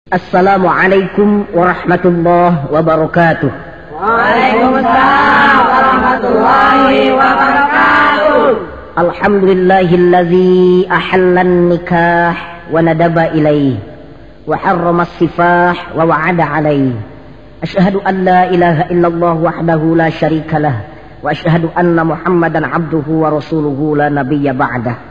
Assalamualaikum warahmatullahi wabarakatuh. Waalaikumsalam warahmatullahi wabarakatuh. Alhamdulillahillazi ahallan nikah wa nadaba ilaih wa harrama as-sifah wa wa'ada alaih. Asyhadu an la ilaha illallah wahdahu la syarikalah wa asyhadu anna Muhammadan abduhu wa rasuluhu la nabiyya ba'dah.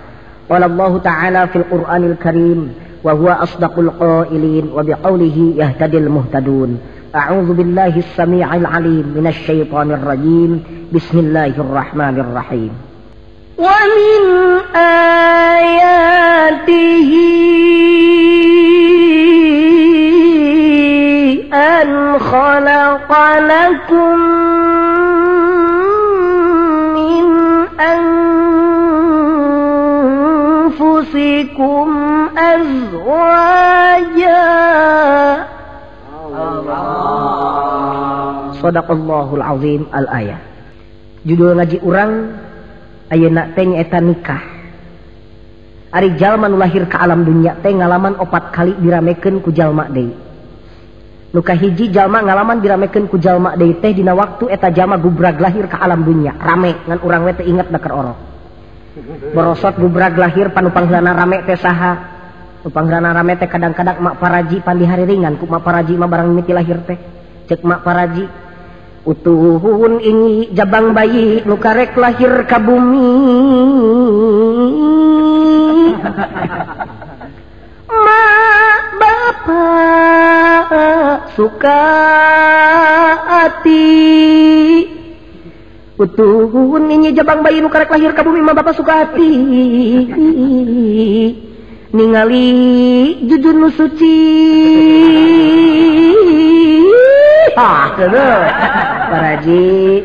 Qala Allah ta'ala fil Qur'anil Karim wa huwa asdaqul qailin wa biqaulihi yahtadil muhtadun. A'udzu billahi as-sami'il 'alim minasy syaithanir rajim. Bismillahirrahmanirrahim. Wa min ayatihi an khalaqa lakum min anfusikum azwaja. Shadaqallahul azim al-ayah. Judul ngaji urang ayeuna teh nyaeta nikah. Ari jalma nu lahir ka alam dunya teh ngalaman opat kali diramekeun ku jalma deui. Nu kahiji jalma ngalaman diramekeun ku jalma deui teh dina waktu eta jalma gubrag lahir ka alam dunya, rame ngan urang we teh inget da keur orok. Borosot gubrag lahir panupangheulana rame teh saha? Nupangheulana rame teh kadang-kadang mak paraji pandihariringan ku mak paraji mah barang mimiti lahir teh. Cek mak paraji, utuhun ini jabang bayi nu karek lahir ka bumi. Mak bapak suka hati. Utuhun ini jabang bayi nu karek lahir ka bumi mak bapak suka hati. Ningali jujur nu suci. Ah, gitu. Paraji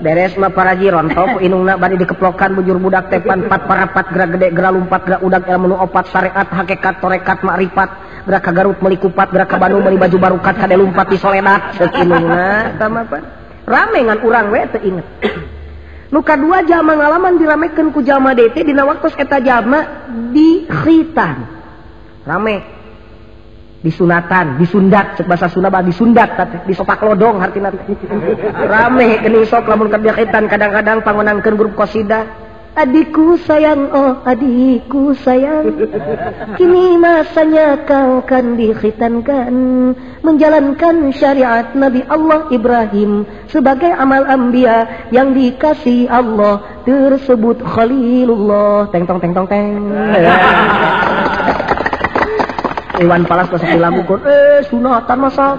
beres mah paraji rontok inungna bari dikeplokan bujur budak teh pan pat parapat gerak gede gerak lumpat gerak udag ilmu nu opat syariat hakikat torekat makrifat gerak ka Garut meuli kupat gerak ka Bandung meuli baju barukat kade lumpat di soledat ceuk inungna eta mah pan rame ngan urang we teu inget. Nu kadua jalma ngalaman diramekeun ku jalma deui teh dina waktu eta jalma di khitan. Rame. Disunatan, disundat, cek bahasa Sunda bah disundat teh, disopak lodong hartina teh. Rame geuning sok lamun keur khitan kadang-kadang pangonangkeun grup qasidah. Adikku sayang, oh adikku sayang, kini masanya kau kan dikhitankan, menjalankan syariat Nabi Allah Ibrahim sebagai amal anbiya yang dikasih Allah tersebut Khalilullah. Teng tong teng tong teng. Iwan Palas masuk di lagu sunatan masa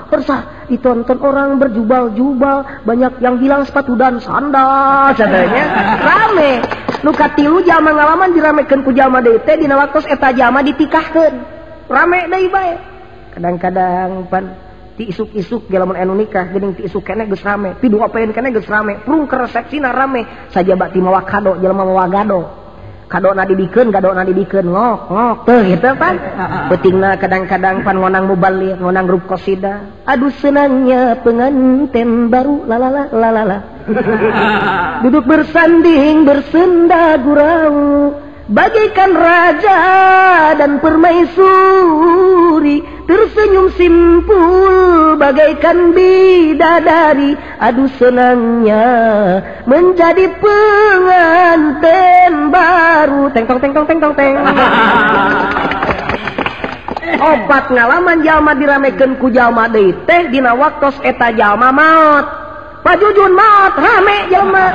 persah ditonton orang berjubal-jubal, banyak yang hilang sepatu dan sandal katanya. Rame. Nu katilu jalma ngalaman diramekeun ku jalma deui teh dina waktu eta jalma ditikahkeun. Rame deui bae. Kadang-kadang pan ti isuk-isuk ge lamun anu nikah geuning ti isuk keneh geus rame, pi duapeun keneh geus rame, prung ke resepsina rame, sajaba ti mawa kado jelema mawa gado. Kadona dibikeun, gadona dibikeun, ngok, ngok, teuh gitu pan. Peutingna kadang-kadang pan ngonang mubaligh, ngonang grup qasidah. Aduh senangnya pengantin baru, lalala lalala. Duduk bersanding, bersenda gurau, bagaikan raja dan permaisuri, tersenyum simpul bagaikan bidadari. Aduh senangnya menjadi pengantin baru. Teng tong teng tong teng tong teng. Opat ngalaman jalma diramekeun ku jalma deui teh dina waktos eta jalma maot. Pajujun maot rame jelema.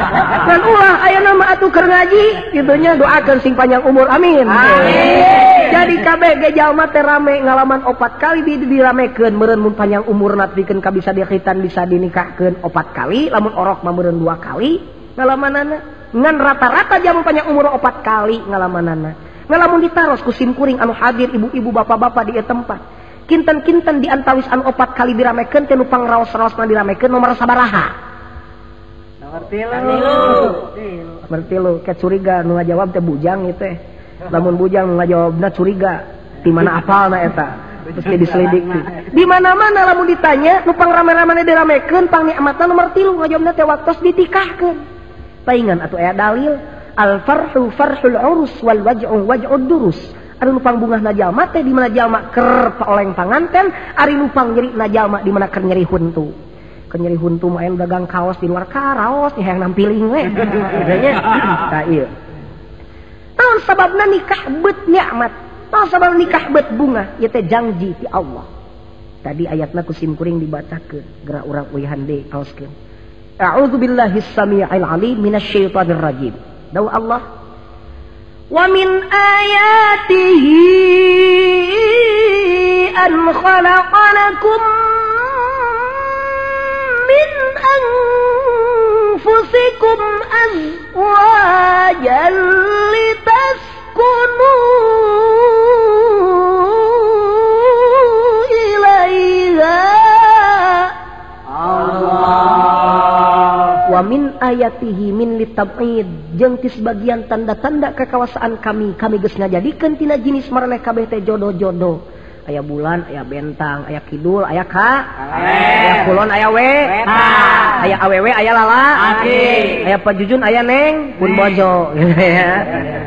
Ngan ulah ayeuna mah atuh keur ngaji kitu nya, doakeun sing panjang umur, amin. Amin. Jadi kabeh ge jalma teh rame ngalaman opat kali diramekeun meureun mun panjang umurna pikeun ka bisa dikhitan bisa dinikahkeun opat kali, lamun orok mah meureun dua kali ngalamanana. Ngan rata-rata jalma panjang umur opat kali ngalamanana. Ngan lamun ditaros ku sim kuring anu hadir ibu-ibu bapak-bapak di ieu tempat. Kinten-kinten di antawis anu opat kali diramekeun teh nu pangraos-raosna diramekeun nomor sabaraha? Nomor 3. Nomor 3, kayak curiga nu ngajawab teh bujang ieu teh. Lamun bujang nu ngajawabna curiga, di mana apalna eta? Terus diselidiki. Di mana-mana lamun ditanya nu pangrame-ramene diramekeun pangnikmatna nomor 3 ngajawabna teh waktos ditikahkeun. Paingan atuh aya dalil al farhu farhul urus wal waj'u waj'ud durus. Ari nu pangbungahna jalma teh di mana jalma keur paoleng panganten, ari nu pangnyerina jalma di mana keur nyeri huntu. Keur nyeri huntu mah aya dagang kaos di luar karaos nih hayang nampiling we. Nya tah ieu. Naon sababna nikah beut nikmat? Naon sababna nikah beut bunga? Ieu teh janji ti Allah. Tadi ayatna ku sim kuring dibacakeun, geura urang uihan deui kaoskeun. A'udzubillahi samii'il 'alim minasyaitonir rajim. Dawuh Allah, wa min ayatihi an khalaqa lakum min anfusikum azwajan litaskunu ilaiha. Allah. Wa min ayatihi min litab'id jeung ti sebagian tanda-tanda kekawasaan kami, kami geus ngajadikeun tina jenis maraneh kabeh teh jodoh-jodoh. Aya bulan, aya bentang, aya kidul, aya ka, aya kulon, aya we, aya awewe, aya lala, aya pajujun, aya neng, pun bojo.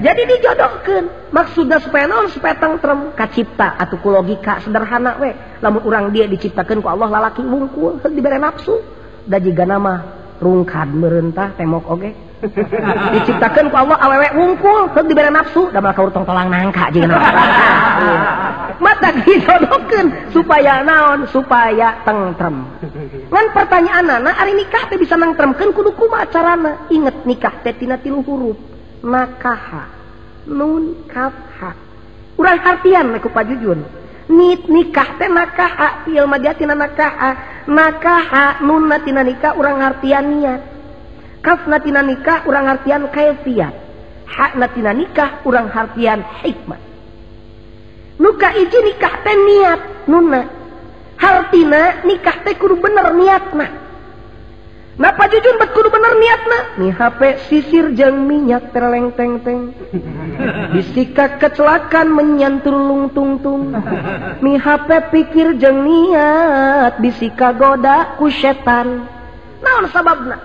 Jadi dijodohkeun. Maksudna supaya naon? Supaya tengtrem kacipta atuh ku logika sederhana we. Lamun urang dia diciptakeun ku Allah lalaki wungkul, heuh dibere nafsu. Da jigana mah rungkad meurentah temok oge. Diciptakeun ku Allah awewe wungkul, heuh dibere nafsu, da malah kaur tong tolang nangka jigana. Mata dijodohkeun supaya naon? Supaya tengtrem. Ngan pertanyaanana ari nikah teh bisa nangtremkeun kudu kumaha carana? Inget nikah teh tina tilu huruf. Nakaha, nun kaf ha. Urang artian ku pajujun. Nit nikah teh nakaha, fiil madhi tina nakaha. Nakaha nun tina nikah urang artian niat. Kaf tina nikah urang artian kaifiat. Ha tina nikah urang artian hikmah. Nuka iji nikah teh niat nuna. Hartina nikah teh kudu bener niatna. Napa jujun bet kudu bener niatna? Nih HP sisir jeung minyak terleng teng teng. Bisika kecelakaan menyantul lung tung tung. Mi HP pikir jeung niat bisika goda ku setan. Naon sababna?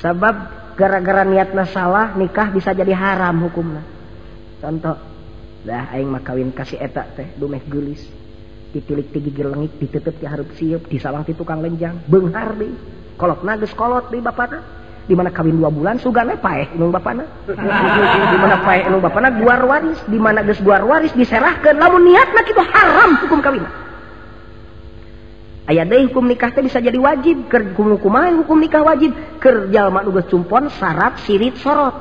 Sabab gara-gara niatna salah nikah bisa jadi haram hukumna. Contoh, dah aing mah kawin ka si eta teh dumeh geulis. Ditilik ti gigir leungit, diteuteup ti hareup sieup, disawang ti tukang lenjang, beunghar deui. Kolotna geus kolot deui bapana. Di mana kawin 2 bulan sugana paeh indung bapana. Di mana paeh indung bapana guar waris, di mana geus guar waris diserahkeun. Lamun niatna kitu haram hukum kawinna. Aya deui hukum nikah teh bisa jadi wajib. Keur kumaha hukum nikah wajib? Keur jalma nu geus cumpon syarat sirit sorot.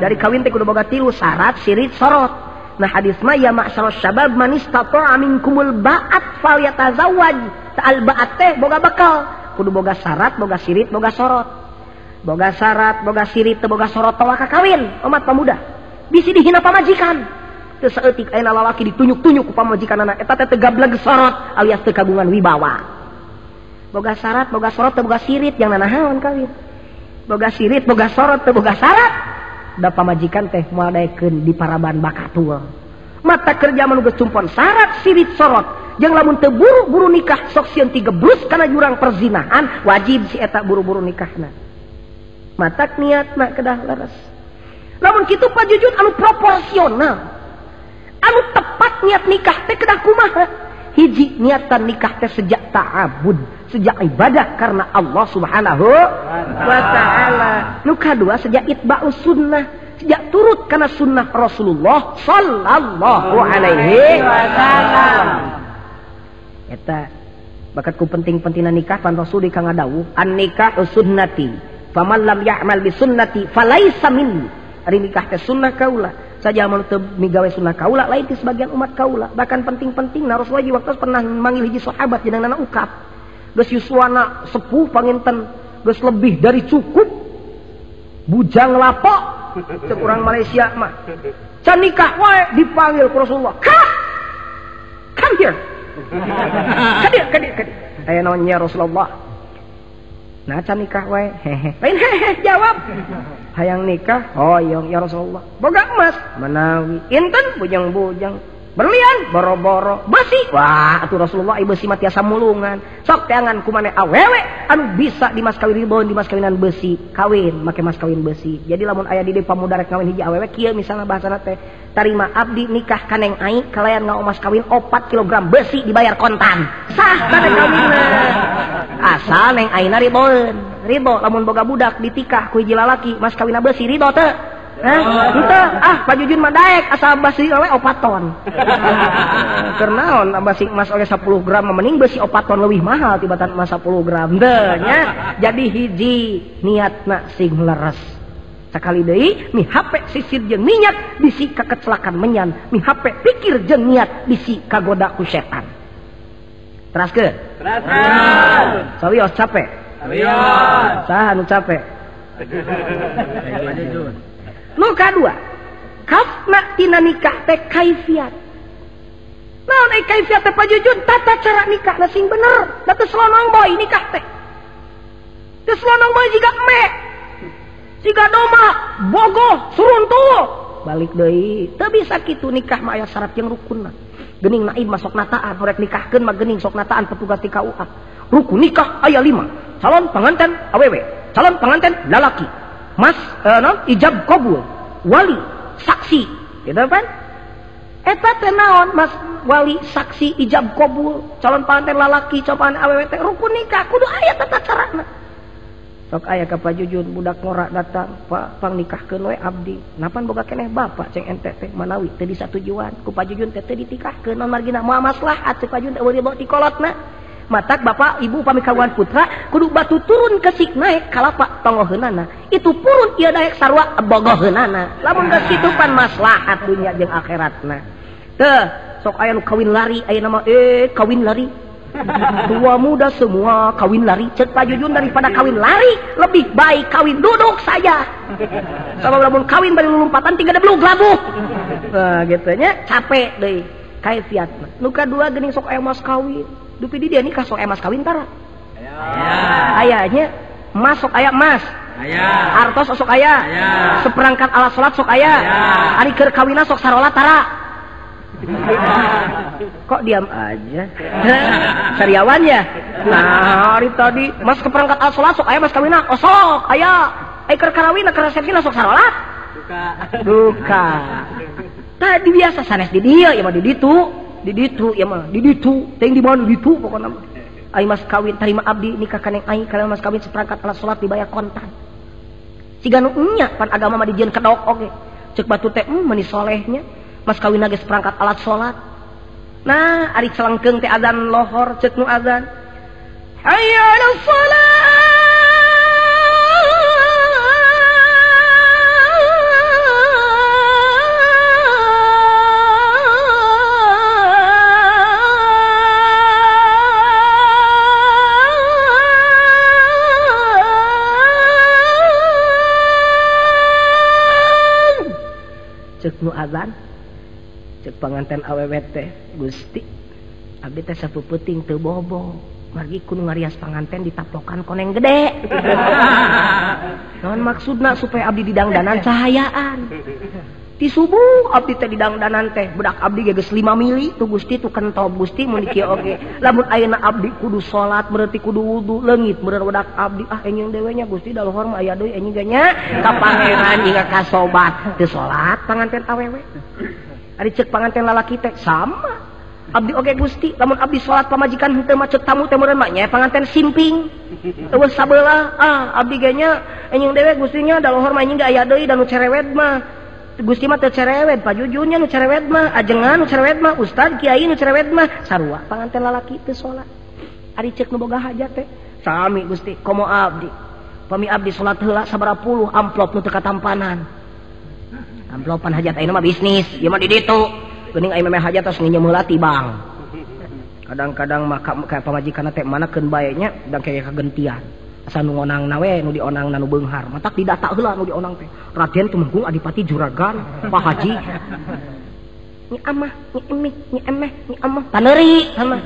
Dari kawin teh kudu boga tilu syarat sirit sorot. Nah hadis mah ya ma'syarasy syabab man istata'a minkumul ba'at falyatazawwaj. Ta'al ba'at teh boga bekal. Kudu boga syarat, boga sirit, boga sorot. Boga syarat, boga sirit, teu boga sorot tolak kawin. Umat pemuda. Bisi dihina pamajikan. Teu saeutik ayeuna lalaki ditunjuk-tunjuk ku pamajikanana eta teh teu gableg sorot alias teu kagungan wibawa. Boga syarat, boga sorot, teu boga sirit yang nanahaon kawin. Boga sirit, boga sorot, teu boga syarat. Da pamajikan teh moal daekeun di paraban bakatul. Mata kerja mah nu geus cumpon syarat sirit sorot. Jeung lamun teu buru-buru nikah sok sieun tigebrus kana jurang perzinahan, wajib si eta buru-buru nikahna. Matak niatna kedah leres. Lamun kitu pajujun anu proporsional. Anu tepat niat nikah teh kedah kumaha? Hiji niatan nikah teh sejak ta'abud, sejak ibadah karena Allah Subhanahu wa ta'ala. Nu kadua sejak itba'us sunnah, sejak turut karena sunnah Rasulullah sallallahu alaihi wasallam. Eta bakat ku penting-pentingna nikah pan Rasul di kang ngadawuh an nikah sunnati faman lam ya'mal bi sunnati falaisa minni. Ari nikah teh sunnah kaula. Saja mun teu migawe sunnah kaula lain ti sebagian umat kaula. Bahkan penting-penting nah Rasulullah waktu pernah manggil hiji sahabat jenengna Ukab. Geus yuswana sepuh panginten geus lebih dari cukup bujang lapok cek urang Malaysia mah. Can nikah wae dipanggil ku Rasulullah. Come here. Kadir, kadir, kadir. Aya naon nya Rasulullah? Nah can nikah wae. Hehe. Lain hehe jawab. Hayang nikah? Hoyong ya Rasulullah. Boga emas? Manawi. Inten bujang-bujang. Berlian boro-boro, besi. Wah, atuh Rasulullah ieu besi mah tiasa mulungan. Sok teangan ku maneh awewe anu bisa di mas kawin ridho di mas kawinan besi, kawin make mas kawin besi. Jadi lamun aya di deui pamuda rek kawin hiji awewe kieu misalna bahasana teh, tarima abdi nikah ka Neng Ai kalayan ngaomas kawin 4 kilogram besi dibayar kontan. Sah teh kawinna. Asal Neng Aina ridhoeun. Ridho lamun boga budak ditikah ku hiji lalaki mas kawinna besi ridho teu? Hah? Henteu, ah Pak Jujun mah daek asal besi we 4 ton. Keur naon besi emas oge 10 gram mending besi 4 ton leuwih mahal tibatan emas 10 gram teu nya. Jadi hiji niatna sing leres. Sakali deui mihape sisir jeung minyak bisi kakecelakan menyan, mihape pikir jeung niat bisi kagoda ku setan. Teraskeun? Teraskeun. Sawios capek? Sawios. Saha nu capek? Nu kadua, kafna tina nikah teh kaifiat. Naon ai kaifiat teh Pak Jujun? Tata cara nikah na sing bener. Da teu selonong boy nikah teh. Teu selonong boy jiga eme. Jiga doma, bogoh, suruntul. Balik deui, teu bisa kitu nikah mah aya syarat jeung rukunna. Geuning naib mah sok nataan, rek nikahkeun mah geuning sok nataan petugas di KUA. Rukun nikah aya 5. Calon pengantin awewe, calon pengantin lalaki. Mas non ijab kabul, wali, saksi, gitu kan? Eta teh naon mas wali, saksi, ijab kabul, calon pengantin lalaki, calon pengantin awewe teh rukun nikah kudu aya tata carana. Sok aya ka Pak Jujun budak ngora datang, Pak pang nikahkeun we abdi. Napan boga keneh bapak ceng ente teh manawi teu disatujuan ku Pak Jujun teh teu ditikahkeun non margina moal maslahat cek Pak Jujun teh eueuh di kolotna. Matak bapak ibu pami kawan putra kudu batu turun kesik naik kalapa tongoheunana itu purun ieu daek sarua bogoheunana lamun geus kitu pan maslahat dunya jeung akhiratna teu sok aya nu kawin lari ayeuna mah kawin lari tua muda semua kawin lari ceuk Pak Jujun daripada kawin lari lebih baik kawin duduk saja sabab lamun kawin bari lulumpatan tinggal deblug labuh nah gitu nya capek deui kaifiatna nu kadua geuning sok aya mas kawin dupi di dia nikah sok emas kawin tara. Aya. Ayanya emas sok aya emas. Aya. Artos sok aya. Aya. Seperangkat alat salat sok aya. Ari keur kawina sok sarolat tara. Kok diam aja? Sariawan ya? Nah, hari tadi mas keperangkat alat salat sok aya mas kawina osok aya. Ai keur karawina keur resepsina sok sarolat. Duka. Duka. Tadi biasa sanes di dieu ya mah di ditu. Di ditu ya mah, di ditu, teuing di mana di ditu pokona mah. Ai mas kawin tarima abdi nikah ka Neng Ai kalayan mas kawin seperangkat alat salat dibayar kontan. Siga nu nya pan agama mah dijieun kedok oge. Ceuk batu teh meuni solehnya, mas kawin ge seperangkat alat salat. Nah, ari celengkeung teh azan lohor ceuk nu azan. Hayya 'alas shalah. Cek nu azan cek panganten awewe teh Gusti abdi teh sapeupeting teu bobo margi kudu ngarias panganten ditaplokan koneng gede naon maksudna supaya abdi didangdanan cahayaan ti subuh abdi teh didangdanan teh budak abdi ge geus 5 mili tuh Gusti tuh kentob Gusti mun kieu oge lamun ayeuna abdi kudu salat berarti kudu wudu leungit meureun budak abdi ah enjing dewe nya Gusti da lohor mah aya deui enjing ge nya ka pangeran hingga ka sobat teu salat panganten awewe ari ceuk panganten lalaki teh sama abdi oge Gusti lamun abdi salat pamajikan henteu mah ceuk tamu teh meureun mah nya panganten simping eueuh sabelah ah abdi ge nya enjing dewe Gusti nya da lohor mah enjing ge aya deui da nu cerewet mah Gusti mah teu cerewet, Pak Jujunnya nu cerewet mah, ajengan nu cerewet mah, ustad kiai nu cerewet mah, sarua panganten lalaki teu salat. Ari ceuk nu boga hajat teh, sami Gusti, komo abdi. Pami abdi salat heula sabaraha puluh amplop nu teu katampanan. Amplopan hajat ayeuna mah bisnis, ieu mah di ditu. Geuning aya memeh hajat tos nginjem heula ti bank. Kadang-kadang mah ka pamajikanna teh manakeun bae nya dan kayak kagentian. Asa nu ngonangna we nu dionangna nu beunghar matak didata heula nu dionang teh Raden Tumenggung Adipati Juragan Pak Haji nyi amah nyi emih nyi emeh nyi amah paneuri sama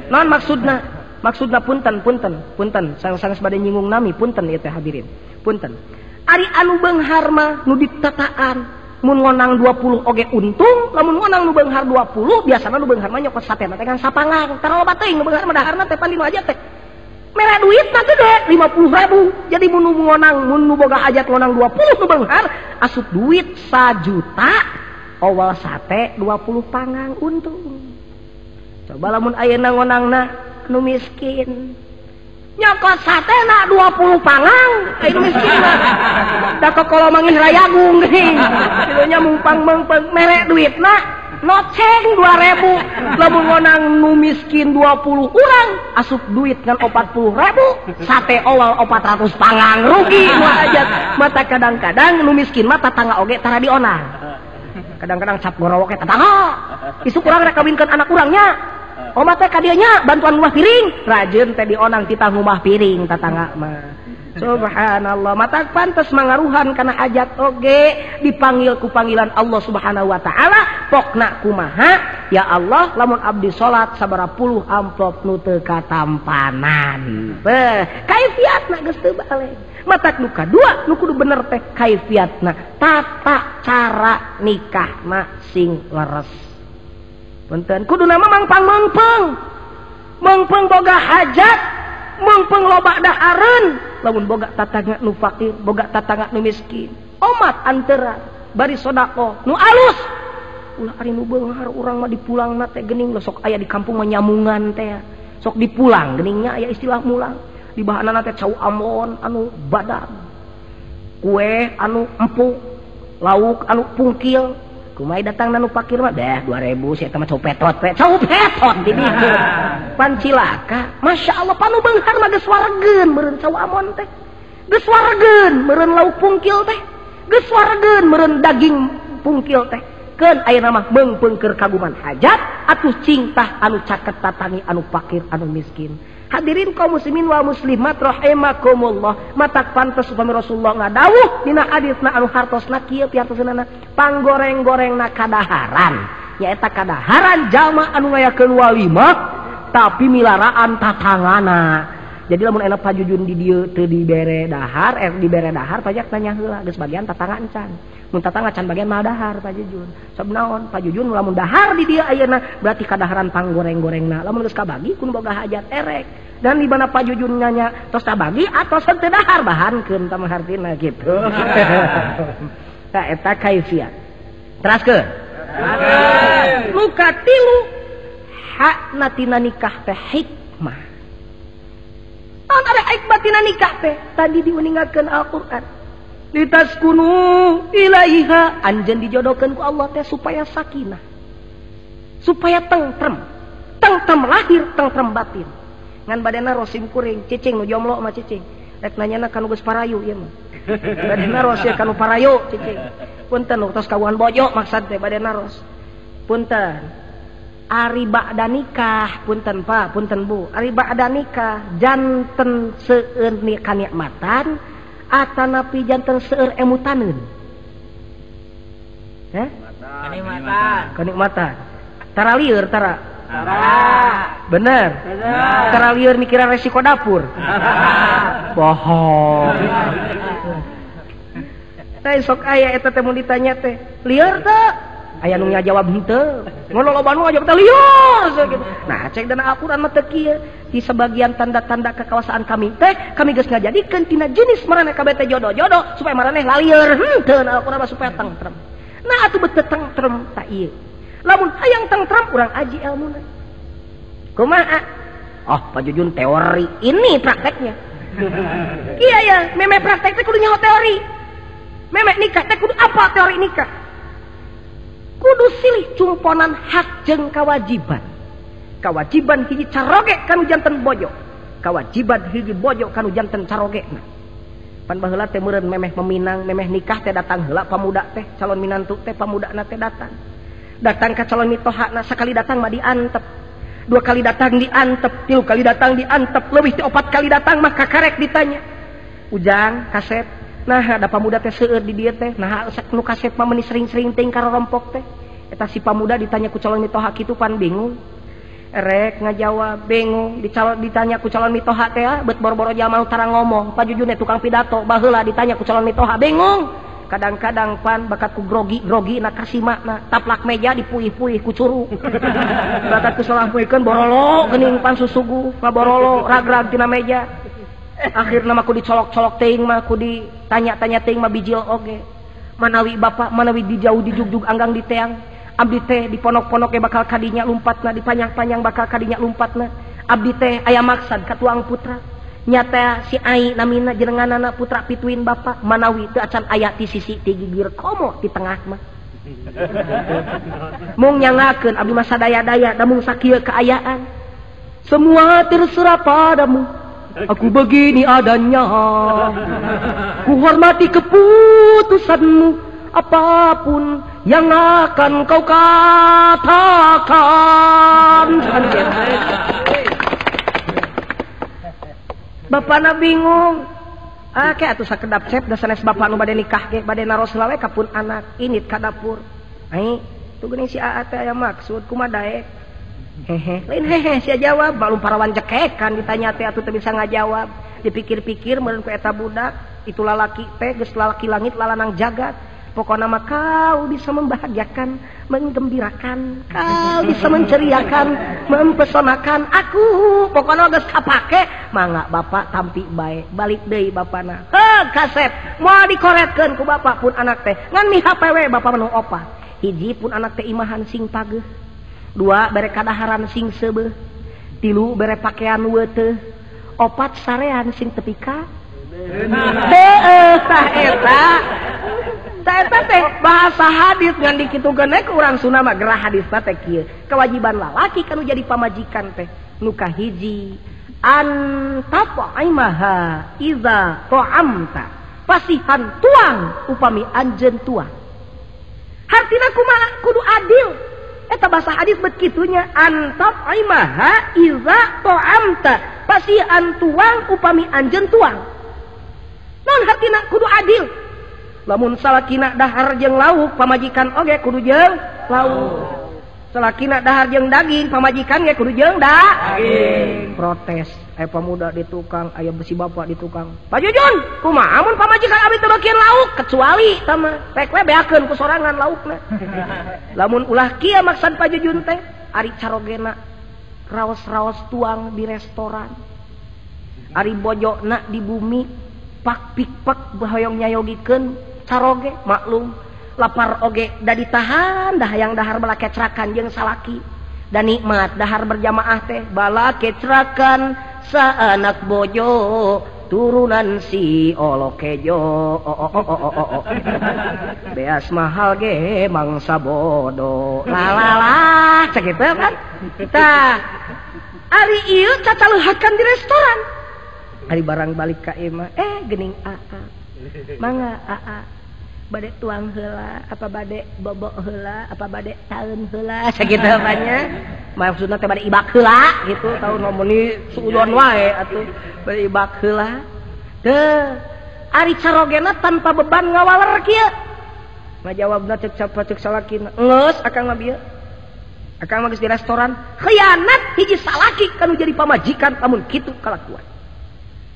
naon maksudna maksudna punten punten punten sanes bade nyinggung nami punten ieu teh hadirin punten ari anu beunghar mah nu ditataan Mun ngonang 20 oge untung, lamun ngonang nu beunghar 20, biasana nu beunghar mah nyokot satena teh kan sapanggang. Tara loba teuing nu beunghar mah daharna teh pan dinu hajat teh. Mere duitna gede 50.000. Jadi mun nu ngonang, mun nu boga hajat ngonang 20 nu beunghar, asup duit 1 juta, awal sate 20 panggang untung. Coba lamun ayeuna ngonangna nu miskin. Nyokot sate na 20 panggang, aya nu miskin mah. Da kokolo mangin rayagung geuning. Kitu nya mungpang meungpeung mere duitna noceng 2.000. Lamun ngonang nu miskin 20 urang asup duit ngan 40.000, sate awal 400 panggang rugi nu hajat. Mata kadang-kadang nu miskin mah tatangga oge tara dionang. Kadang-kadang cap gorowok tetangga. Isuk urang rek kawinkeun anak urangnya. Oma teh ka dieu nya bantuan ngumah piring, rajeun teh dionang titah ngumah piring tatangga mah. Subhanallah, mata pantes mangaruhan kana hajat oge dipanggil ku panggilan Allah Subhanahu wa taala, pokna kumaha? Ya Allah, lamun abdi salat sabaraha puluh amplop nu teu katampanan. Beuh, kaifiatna geus teu balik. Matak nu kadua nu kudu bener teh kaifiatna, tata cara nikahna sing leres. Punten kudu nama mangpang meungpeung. Meungpeung boga hajat, meungpeung loba dahareun, lamun boga tatangga nu fakir, boga tatangga nu miskin. Omat antara bari sedekah nu alus. Ulah ari nu beunghar urang mah dipulangna teh geuning sok aya di kampung mah nyamungan teh. Sok dipulang geuningnya aya istilah mulang. Di bahanana teh cau amon anu badan. Kue anu empuk, lauk anu pungkil. Kumai datang nanu pakir mah deh 2000 si eta mah cau petot we cau petot di dieu pan cilaka. Masya Allah panu beunghar mah geus waregeun meureun cau amon teh, geus waregeun meureun lauk pungkil teh, geus waregeun meureun daging pungkil teh. Keun ayeuna mah meungpeung keur kaguman hajat atuh cingtah anu caket tatangi anu pakir anu miskin. Hadirin kaum muslimin wal muslimat rahimakumullah, matak pantes upami Rasulullah ngadawuh dina hadisna anu hartosna kieu pihartoseunana panggoreng-gorengna kadaharan, nyaeta kadaharan jalma anu ngayakeun walimah tapi milaraan tatangana. Jadi lamun enak pajujun di dieu teu dibere dahar, dibere dahar pajak nanya heula geus bagian tatangga encan. Mun tatangga can bagian mah dahar pajujun. Sob naon pajujun lamun dahar di dieu ayeuna berarti kadaharan panggoreng-gorengna. Lamun geus kabagi kun boga hajat erek. Dan di mana pajujun nanya tos kabagi atos teu dahar bahankeun tah mah hartina kitu. Tah eta kaifiat. Teraskeun. Nu katilu hakna tina nikah teh hikmah. Naon ada hikmah tina nikah teh? Tadi diuningakeun Al-Qur'an. Litaskunu ilaiha, anjeun dijodohkeun ku Allah teh supaya sakinah. Supaya tentrem. Tentrem lahir, tentrem batin. Ngan badana rosim kuring, cicing nu jomblo mah cicing. Rek nanyana kanu geus parayu ieu mah. Badana ros ya kanu parayu cicing. Punten nu tos kawuhan bojo maksad teh badana ros. Punten. Ari ba'da nikah, punten Pak, punten Bu. Ari ba'da nikah janten seueur kanikmatan atanapi janten seueur emutaneun. Heh? Kanikmatan. Kanikmatan. Tara lieur tara. Tara. Bener. Tara lieur mikiran resiko dapur. Bohong. Teh sok aya eta teh mun ditanya teh, lieur teu? Aya nu ngajawab henteu. Ngono loba nu ngajawab teh lieur gitu. Nah, cek dana Al-Qur'an mah teu kieu. Di sebagian tanda-tanda kekuasaan kami teh, kami geus ngajadikeun tina jenis maraneh kabeh teh jodoh-jodoh supaya maraneh lalieur. Henteu na Al-Qur'an mah supaya tentrem. Nah, atuh beuteung tentrem ta ieu. Lamun hayang tentrem urang aji elmuna. Kumaha? Oh, Pak Jujun teori, ini prakteknya. Iya ya, meme praktek teh kudu nyaho teori. Meme nikah teh kudu apa teori nikah? Kudu silih cumponan hak jeung kawajiban. Kawajiban hiji caroge kanu janten bojo. Kawajiban hiji bojo kanu janten carogena. Pan baheula teh meureun memeh meminang, memeh nikah teh datang heula pamuda teh, calon minantu teh pamudana teh datang. Datang ka calon mitohana, sakali datang mah diantep. 2 kali datang diantep, 3 kali datang diantep, leuwih ti 4 kali datang mah kakarek ditanya. Ujang, kasep, nah ada pamuda teh seueur di dieu teh, nah nu kasep mah meuni sering-sering teuing ka rorompok teh. Eta si pamuda ditanya ku calon mitoha kitu pan bingung. Rek ngajawab bingung, ditanya ku calon mitoha teh bet boro-boro jalma nu tara ngomong, pajujune tukang pidato baheula ditanya ku calon mitoha bingung. Kadang-kadang pan bakat ku grogi-grogi na kasima na taplak meja dipuih-puih ku curug. Bakat ku salampuikeun borolo geuning pan susugu ngaborolo rag-rag tina meja. Akhirna mah ku dicolok-colok teuing mah ku ditanya-tanya teuing mah bijil oge. Manawi bapak manawi dijauh dijugjug anggang di teang. Abdi teh diponok-ponok ge bakal kadinya lumpatna, dipanjang-panjang bakal kadinya lumpatna. Abdi teh aya maksad ka tuang putra. Nyata si ai namina jenenganana putra pituin bapak manawi teu acan aya ti sisi ti gigir komo ti tengah mah. Mung nyangakeun abdi mah sadaya-daya da mung sakieu kaayaan. Semua terserah padamu. Aku begini adanya. Ku hormati keputusanmu. Apapun yang akan kau katakan. Bapakna bingung. Ah, kayak atuh sakedap cep da sanes bapak nu bade nikah ge bade naros lawe ka pun anak init ka dapur. Ai, tuh geuning si Aa teh aya maksud kumaha daek. Hehe, lain hehe sia jawab, maklum parawan cekekan ditanya teh atuh teu bisa ngajawab. Dipikir-pikir meureun ku eta budak, itu lalaki teh geus lalaki langit lalanang jagat. Pokoknya mah kau bisa membahagiakan, menggembirakan, kau bisa menceriakan, mempesonakan aku. Pokoknya geus kapake, mangga bapak tampi bae, balik deui bapana. Heuh kasep, moal dikoretkeun ku bapak pun anak teh. Ngan mihape we bapak mah nu opat. Hiji pun anak teh imahan sing pageuh. Dua bere kadaharan sing seubeuh. Tilu bere pakaian weuteuh. Opat sarean sing tepi ka. Heueuh tah eta. Eta teh bahasa hadis ngan dikitukeun ku urang Sunda mah gerah hadisna teh kieu. Kewajiban lalaki kanu jadi pamajikan teh nu kahiji antafaimaha iza ta'amta. Pasihan tuang upami anjeun tuang. Hartina kumaha kudu adil. Eta bahasa hadis bet kitunya antafaimaha iza ta'amta. Pasihan tuang upami anjeun tuang. Naon hartina kudu adil. Lamun salakina dahar jeung lauk pamajikan oge kudu jeung lauk. Salakina dahar jeung daging pamajikan ge kudu jeung daging. Protes aya pemuda di tukang, aya besi bapak di tukang. Pak Jujun, kumaha mun pamajikan abdi teu bagian lauk kecuali tah mah rek we beakeun ku sorangan laukna. Lamun ulah kieu maksad Pak Jujun teh ari carogena raos-raos tuang di restoran. Ari bojona di bumi pak pik pak hoyong nyayogikeun caroge maklum lapar oge da ditahan dah hayang dahar bala kecrakan jeung salaki da nikmat dahar berjamaah teh bala kecrakan saanak bojo turunan si olokejo beas mahal ge mangsa bodo lalala cek kitu kan tah ari ieu cacaleuhakan di restoran. Ari barang balik ka imah geuning aa mangga aa bade tuang heula apa bade bobok heula apa bade taeun heula sakitu banyak maksudna teh bade ibak heula gitu tau ngomong suudon wae atuh bade ibak heula teu ari carogena tanpa beban ngawaler kieu ngajawabna cek cek salakina geus akang mah bieu akang mah geus di restoran khianat hiji salaki kanu jadi pamajikan lamun kitu kalakuan.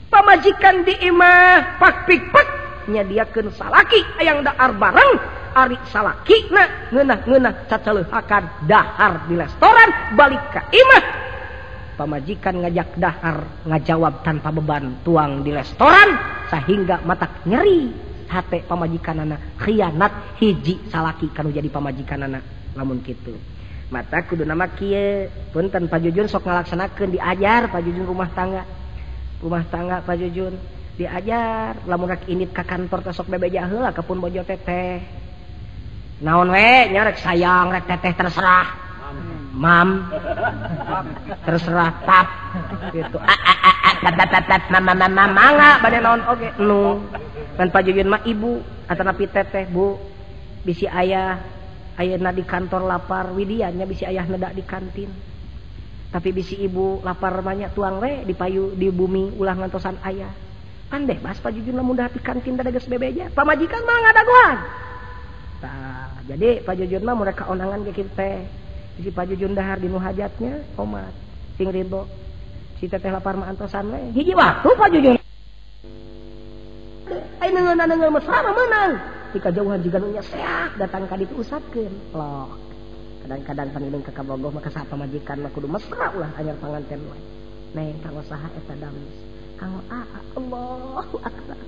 Pamajikan di imah pak pik pak nyadiakeun salaki hayang dahar bareng ari salakina ngeunah-ngeunah cacaleuhakan dahar di restoran balik ka imah pamajikan ngajak dahar ngajawab tanpa beban tuang di restoran sehingga matak nyeri hate pamajikanana khianat hiji salaki kanu jadi pamajikanana lamun kitu mata kudu nama kieu punten Pak Jujun sok ngalaksanakeun diajar Pak Jujun rumah tangga Pak Jujun diajar lamun rek init ka kantor teh sok bebeja heula ka pun bojo teteh naon we nya rek sayang rek teteh terserah mam terserah tap gitu a a a a tap tap tap mama mama mangga bade naon oge nu kan Pak Jujun mah ibu atanapi teteh bu bisi ayah ayeuna di kantor lapar widiannya bisi ayah nedak di kantin. Tapi bisi ibu lapar banyak tuang we di payu di bumi ulah ngantosan ayah. Kan bebas Pak Jujun lamun dah di kantin da geus bebeja. Pamajikan mah ngadagoan. Tah, jadi Pak Jujun mah mereka onangan ge kitu teh. Bisi Pak Jujun dahar di nu hajatnya omat sing ridho. Si teteh lapar mah antosan we. Hiji waktu Pak Jujun. Ai neungeun-neungeun mah sama meunang. Ti kajauhan jiga nu nya seak datang ka ditu usapkeun. Loh. Kadang-kadang paniling ka kabogoh maka saha pamajikan mah kudu mesra ulah anyar panganten wae. Neng kanggo saha eta damis? Kanggo aa. Allahu akbar.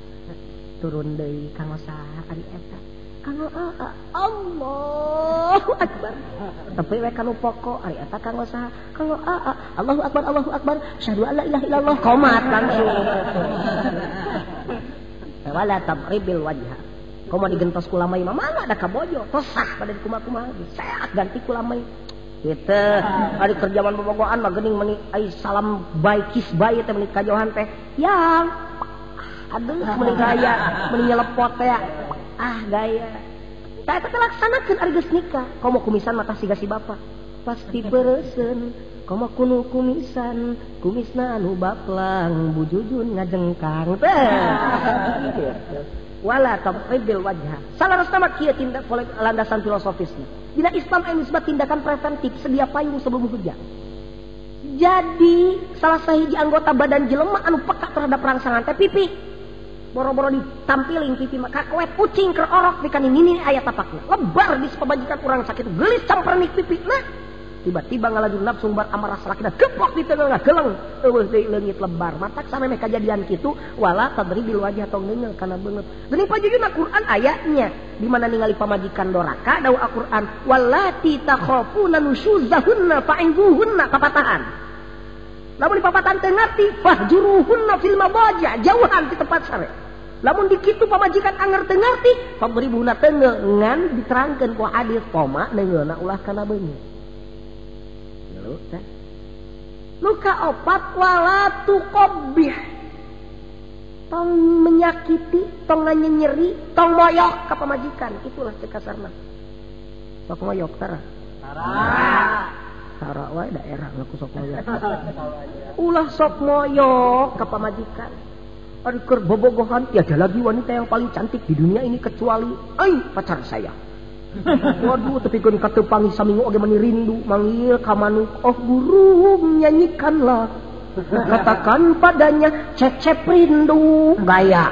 Turun deui kanggo saha ari eta? Kanggo aa. Allahu akbar. Tapi we kanu pokok ari eta kanggo saha? Kanggo aa. Allahu akbar, Allahu akbar. Asyhadu alla ilaha illallah. Qomat langsung. Wala tadribil wajha. Komo digentos ku lamai mah mangga da kabojo. Tosah pada kumaha-kumaha. Sehat ganti ku lamai. Kitu. Ari keur jaman bobogohan mah geuning meuni ai salam bae kiss bae teh meuni kajauhan teh. Yang aduh meuni gaya, meuni nyelepot teh. Ah gaya. Tah eta teh laksanakeun ari geus nikah. Komo kumisan mah tah siga si bapa. Pasti beureuseun. Komo kunu kumisan, kumisna anu baplang, bujujun ngajengkang teh. Gitu. Wala tadribil wajha. Salarasna mah kieu tindak landasan filosofisna. Dina Islam aya disebut tindakan preventif, sedia payung sebelum hujan. Jadi salah sahiji anggota badan jelema anu peka terhadap rangsangan teh pipi. Boro-boro ditampiling pipi mah kakoet kucing keur orok pikeun nini aya tapakna. Lebar di pabajikan urang sakitu geulis campernik pipi. Nah, tiba-tiba ngalajur nafsu bar amarah salakina geplok di tengah geleng eueuh deui leungit lebar matak samemeh kajadian kitu wala tadribil wajah tong neungel kana beungeut geuning pajujuna Quran ayatnya di mana ningali pamajikan doraka dawuh Al-Qur'an wallati takhafuna nusyuzahunna fa'inzuhunna papatahan lamun dipapatahan teu ngarti fahjuruhunna fil madaji jauhan di tempat sare lamun dikitu pamajikan anger teu ngarti fadribuhunna teungel ngan diterangkeun ku hadis koma neungeulna ulah kana beungeut. Luka opat wala tuqabbih. Tong menyakiti, tong nyeri, tong moyok ka pamajikan. Itulah cek kasarna. Sok moyok tara. Tara. Tara wae daerah ngaku sok moyok. Ulah sok moyok ka pamajikan. Ari keur bobogohan tiada lagi wanita yang paling cantik di dunia ini kecuali ai pacar saya. Waduh, tapi kan katepangi saminggu oge meni rindu manggil ka manuk, oh burung nyanyikanlah, katakan padanya cecep rindu gaya.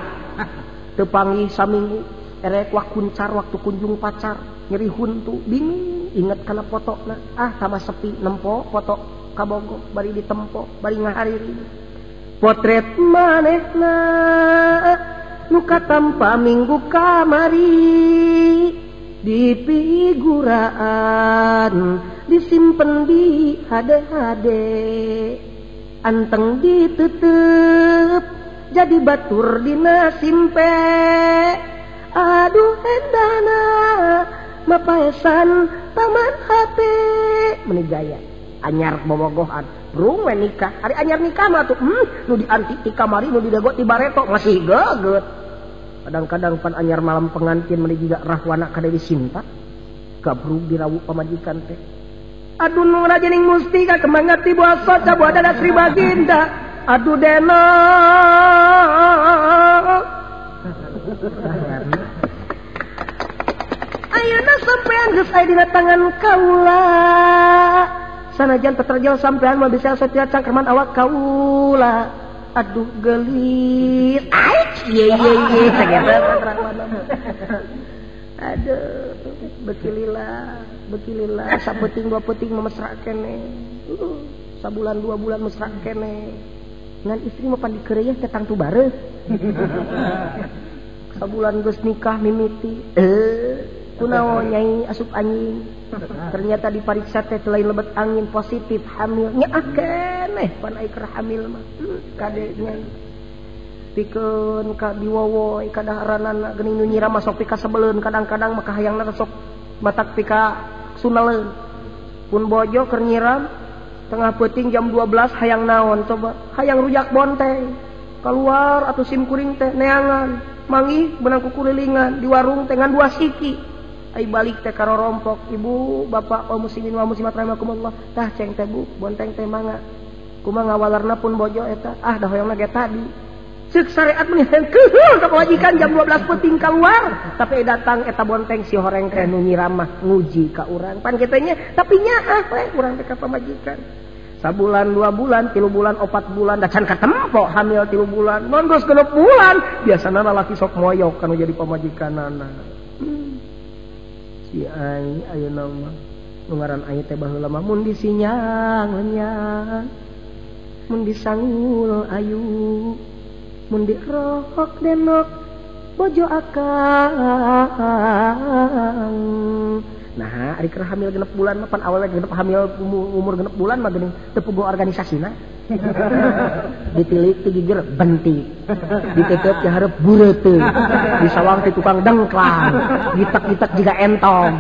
Tepangi saminggu erek wah kuncar waktu kunjung pacar nyeri huntu bingung inget kana fotona ah tambah sepi nempo foto kabogo bari ditempo bari ngahariri potret manehna nu katampa minggu kamari di figuraan disimpen di hade-hade anteng ditutup jadi batur dina simpe aduh endana mapaesan taman hate meni gaya anyar bobogohan brung we nikah ari anyar nikah mah tuh nu dianti ti kamari nu didago ti bareto masih geget. Kadang-kadang pan anyar malam pengantin meni juga rahwana ka Dewi Sinta gabrug dirawu pamajikan teh aduh nu rajening mustika kemangat ti buah soca buah dada Sri Baginda aduh dena ayeuna sampean geus aya dina tangan kaula sanajan teterjel sampean mah bisa satia cangkerman awak kaula aduh gelis aik ye ye ye sakitu aduh bekilila bekilila sapeting dua peting mesra kene sabulan dua bulan mesra kene ngan istri mah pan dikereyeh teh tangtu bareuh sabulan geus nikah mimiti kunaon nyai asup anjing ternyata dipariksa teh lain lebet angin positif hamil nyaah keneh pan ai keur hamil mah kade nyai pikeun ka diwowoy ka daharanana geuning nu nyiram sok pika sebeleun kadang-kadang mah hayangna sok matak pika sunaleun pun bojo keur nyiram tengah peuting jam 12 hayang naon coba hayang rujak bonteng keluar atuh sim kuring teh neangan manggih benang kukulilingan di warung teh ngan dua siki ai balik teh karorompok ibu bapak kaum muslimin wa muslimat rahimakumullah tah ceng teh bu bonteng teh mangga kumaha ngawalerna pun bojo eta ah da hoyongna ge tadi ceuk syariat meni keuheul ka pamajikan jam 12 peuting keluar tapi datang eta bonteng si horeng teh nu nyiram mah nguji ka urang pan kitu nya tapi nyaah we urang teh ka pamajikan sabulan dua bulan 3 bulan 4 bulan da can katempo hamil 3 bulan mun geus 6 bulan biasana lalaki sok moyok kanu jadi pamajikanana. Gusti ai ayeuna mah nu ngaran ai teh baheula mah mun disinyang lenyang mun disangul ayu mun dirok denok bojo akang. Nah, ari keur hamil 6 bulan mah pan awalna genep hamil umur 6 bulan mah geuning teu puguh organisasina. Ditilik ti gigir bentik. Diteuteup ti hareup bureuteuh. Disawang ti tukang dengklang. Gitek-gitek jiga entong.